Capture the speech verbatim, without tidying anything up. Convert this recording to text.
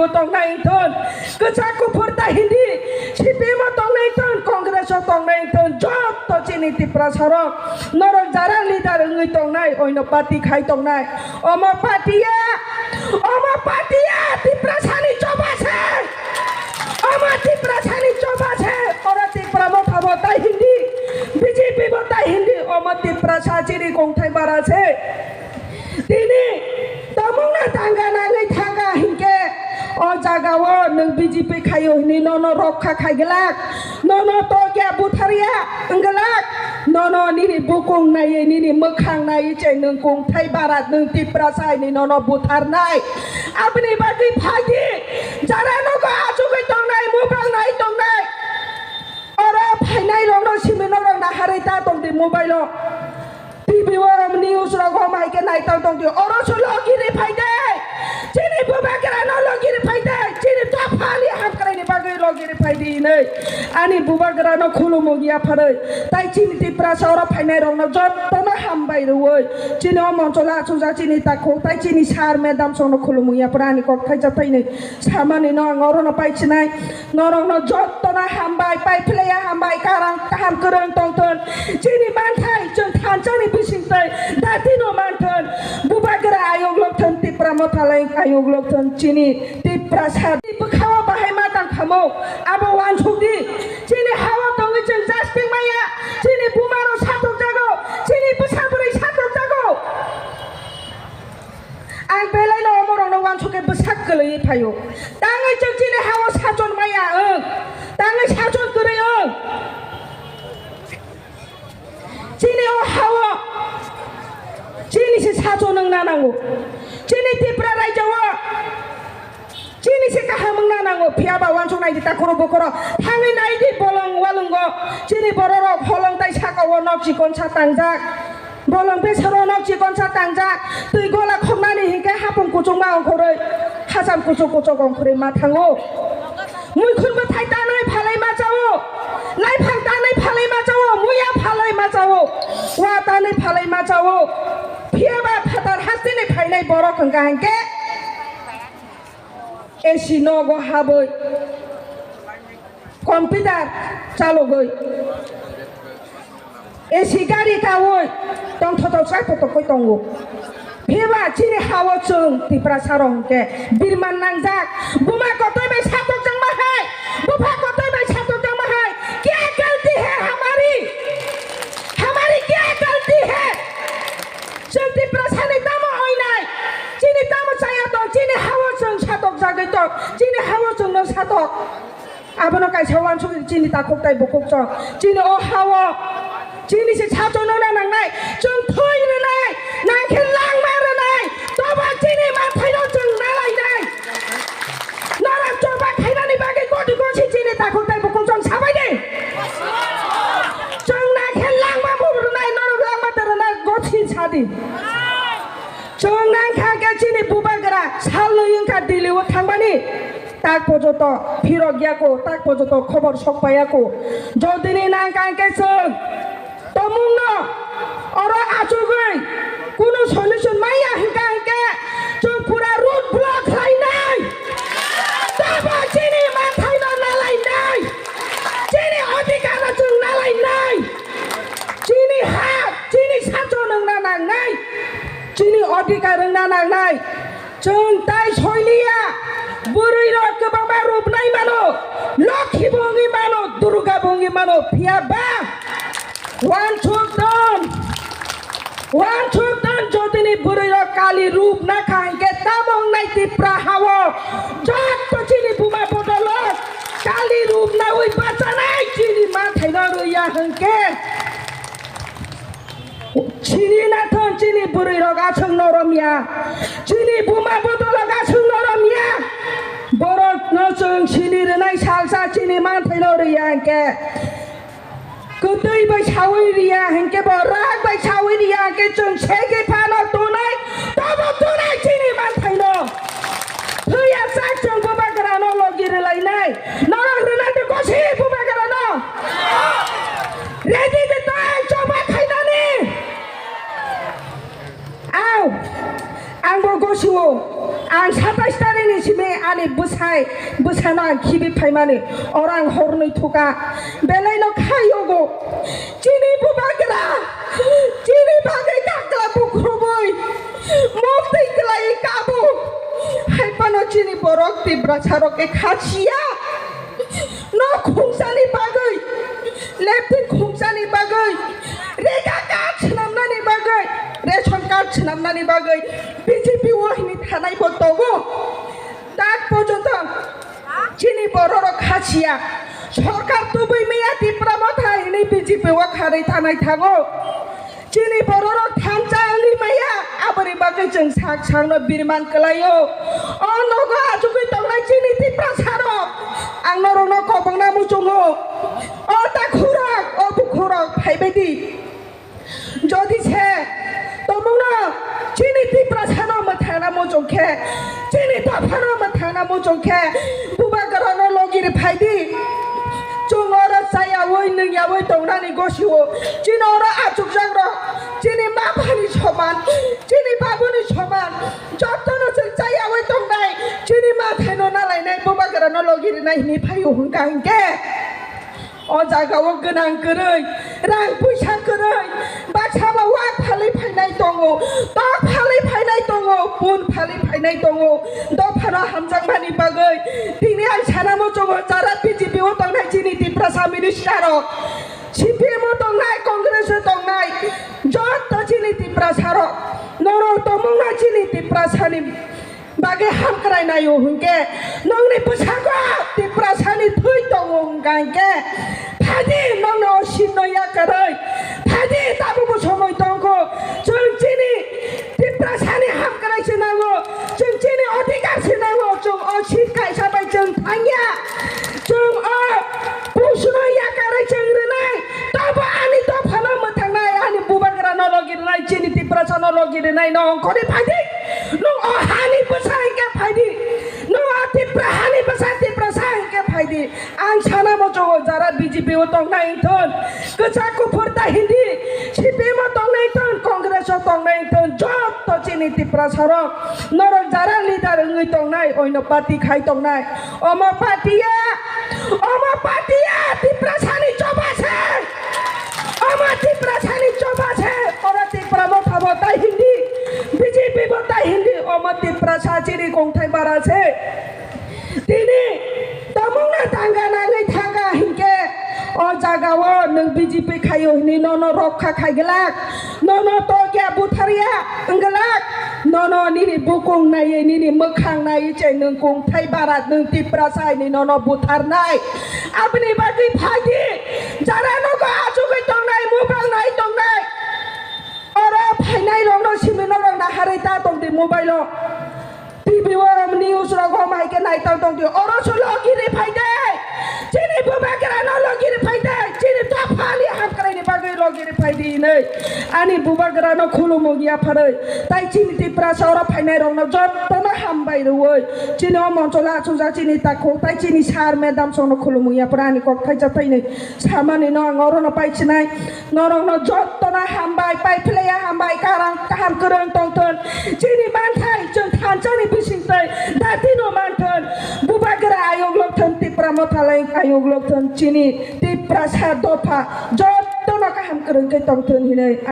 tongnai wngthun, kwchak kuphur ta Hindi, C P M o tongnai wngthun, Congress o tongnai wngthun, joto chini Tiprasa rok norok jara leader wngwi tongnai, oino party khai tongnai, omo party ya, omo party ya, Tiprasa ni choba se, omo Tiprasa ni choba se, oro Tipra Motha bo ta Hindi, B J P bo ta Hindi, omo Tiprasa chini kongthai bara se. Tini tomungno tanga nangwi thanga hinkhe o jagao nwng B J P khaio hwnwi nono rokha khaiglak, nono tokya butharya wngglak, nono nini bukung naiwi nini mwkhang naiwi chai nwng kongthai barat nwng Tiprasa hinwi nono butharnai. Aboni bagwi phaidi jara nogo achugwi tongnai, mobile nai tongnai. Oro phainai rokno simi norok naharwi ta tongdi mobile o. T V o news rogo mai khe naitang tongdi. Oro se logi ri phaidi. Chini bubagra no logi ri phaidi. Chini dophani hamkraini bagwi logi ri phaidi hinwi. Ani bubagra no khulumo ya pharwi. Tai chini Tiprasa oro phainai rokno jottono hambai rwui. Chini o moncho la achukjak chini takhuk tai chini sir madam songno khulumo ya phara ani kok thaijak tainwi. Samani no ang orono paichinai. Norokno jottono hambai, paiphlaiya hambai, karang kaham kwrwng tongthun. Chini manthai chwng thansa ni bisingtwi datino manthun. Bubagra ayuk lokthun, Tipra Mothalai ayuk lokthun, chini Tiprasa bwkhao bahai ma tang khamung. Abo uansukdi, chini hao tongwi chwng jasting maya, chini bumarok satokjago, chini bwsa bwrwi satokjago. Ang belai no omorokno uansukhe bwsak kwlwi phaio. Tangwi chwng chini hao sachon maya wng. Tangwi sachon kwrwi wng. Chini o hao chini se sachon wngna nango. Chini Tipra raijo o chini se kaham wngna nango. Phiya ba uansuk nai di takhoro bokhoro. Thangwi nai di bolong walungo. Chini bororok holong tai saka o nok chikon sa tangjak. Bolong besaro nok chikonsa tangjak, twi gola khoknani hinkhe hapung kuchukma ongkhorwi, hacham kuchuk kuchuk ongkhorwi ma thango. Muikhun bwthai tanwi phalai ma chao, laiphang tanwi phalai ma chao, muya phalai ma chao, wa tanwi phalai ma chao. Phiya ba phatar hasteni phainai borok hwnkha hinkhe A C nogo habwi. Computer chalogwi, A C gari kaui tongthotok chapotokgwi tongo. Phiba chini hao chwng Tiprasa rok hwnkhe birman nangjak. Buma kotoi bai satokjakma hai, bupha kotoi bai satokjakma hai. Kya galti hai hamari? Hamari kya galti hai? Chwng Tiprasa ni tamo oinai? Chini tamo chaya tong? Chini hao chwng satokjagwi tong. Chini hao chwngno satok. Abono kaisa uansuk chini takhuk tai bukhuk chwng. Chini o hao chini se sachonona nangnai. Chwng thwi rwnai, nangkhe langma rwnai. Toba chini manthaino chwng nalainai. Norok choba khainani bagwi koti kosi chini takhuk tai bukhuk chwng sabai de. Chwng nangkhe langma bo rwnai, norok langma ta rwnai, gosi sadi. Chwng nangkha khe chini bubagra salnwi wngkha Delhi o thangbani. Tak pojoto phirok yako, tak pojoto khobor sok paiya ko. Jodini nang kang khe chwng tomungno oro achugwi kunu solution maya hwnkha hwnkhe chwng pura road block khlainai. Tabo chini manthaino nalainai. Chini odhikarno chwng nalainai. Chini ha, chini sacho nangna nangnai. Chini odhikar wngna nangnai. Chwng tai soiliya, bwrwi rok kwbangma rupnai mano, Lokhi bo wngwi mano, Durga bo wngwi mano, phiya ba wansuk don, wansuk don, jodini bwrwi rok kali rupna kha hinkhe tamo wngnai Tipra hao, jotto chini buma bodolok kali rupnaui bachanai chini manthaino rwya hinkhe. Chini nathon chini bwrwi rok aswk norom ya, chini buma bodolok aswk norom ya. Borok no chwng sini rwnai salsa chini manthaino rwya hinkhe. Kwtwi bai sawi rwya hinkhe bo rak bai sawi rwya hinkhe chwng segwi phano tonai, tobo tonai chini manthaino. Thwiya sak chwng bubagrano logi rwlainai. Norok rwnai de kosi bubagrano. Ready de tai choba khainani. Au, ang bo gosio. Ang satais tarikni simi ani bwsai, bwsano ang khibi phaimani, oro ang hornwi thuka. Belai no khayogo. Chini bubagra, chini bagwi kakla bukhubui, muktwi kwlaiwi kabo. Hai phano chini borok Tiprasa rok khe khasiya. No khungsani bagwi, leptin khungsani bagwi, rega card swnamnani bagwi, ration card swnamnani bagwi B J P o hini thanai bo tongo. Tak porjonto chini bororok khasiya. Sorkar tubui maya Tipra Motha hini B J P o kharwi thanai thango. Chini bororok thansa wngwi maya, aboni bagwi chwng sak sakno birman kwlaio. O nogo achugwi tongnai chini Tiprasarok, ang norokno kobongna muchungo. O takhurok, o bukhurok, phaibaidi. Jodi se tomungno chini Tiprasano mwthangna muchung khe, chini dophano mwthangna muchung khe, bubagrano logiri phaidi. Chwng oro chayaui nungyaui tongnani gosio, chini oro achukjakrok chini ma phani soman, chini babuni soman, jotono chwng chayaui tongnai, chini ma phaino nalainai, bubagrano logirinai hwnwi phaio hwnkha hinkhe. O jagao gwnang kwrwi, rang puisa kwrwi, baksa ba wak phalwi phainai tongo, tok phalwi phainai tongo, pun phalwi phainai tongo, dophano hamjakmani bagwi. Tini ang sana muchungo jara B J P o tongnai chini Tiprasa minister rok, C P M o tongnai, Congress o tongnai, joto chini Tiprasa rok, norok tongmungno chini Tiprasani bagwi hamkrai naio hwnkhe, nongni bwskango Tiprasani thwi tongo hwnkha hinkhe, phaidi nongni o seat no yakarwi, phaidi tabukbo somoi tongkho, chwng chini Tiprasani hamkrai se nango, chwng chini odhikar se nango, chwng o seat kaisa bai chwng thangya, chwng o post no yakarwi chwng rwnai, tobo ani dophano mwthangnai, ani bubagrano logi rwnai, chini Tiprasano logi rwnai, no ongkhorwi phaidi. Nwng o hani bwsa hinkhe phaidi, nwng o Tipra hani bwsa Tiprasa hinkhe phaidi. Ang sana muchungo jara B J P o tongnai wngthun, kwchak kuphur ta hindi, C P M o tongnai wngthun, Congress o tongnai wngthun, joto chini Tiprasarok, norok jara leader wngwi tongnai, oino party khai tongnai, omo party ya, omo party ya, Tiprasani choba se. Omo Tiprasani choba se, oro Tipra Motha bo tai hindi, B J P bo tai hindi, omo Tiprasa chini kongthai bara se. Tini tomungno tanga nangwi thanga hinkhe, o jagao nwng B J P khaio hwnwi nono rokha khaiglak, nono tokya butharya wngglak, nono nini bukung naiwi, nini mwkhang naiwi chai nwng kongthai bara, nwng Tiprasa hinwi nono butharnai. Aboni bagwi phaidi, jara nogo achugwi tongnai, mobile nai tongnai. Oro phainai rokno simi norok naharwi ta tongdi mobile o. T V o news rogo mai khe nai tong tongdi. Oro se logiri phaidi. Chini bubagrano logiri phaidi. Chini dophani hamkraini bagwi logiri phaidi hinwi. Ani bubagrano khulumung yapharwi. Tai chini Tiprasa oro phainai rokno jottono hambai rwui. Chini o moncholo achukjak chini takhuk tai chini sir madam songno khulumung yapharwi ani kok thaijak tainwi. Samani no ang orono paichinai, norokno jottono hambai, paiphlaiya hambai, karang kaham kwrwng tongthun, chini manthai chwng thansa ni bisingtwi datino manthun, bubagra ayuk lokthun, Tipra Mothalai ayuk lokthun, chini Tiprasa dopha jottono kaham kwrwng khe tongthun hinwi.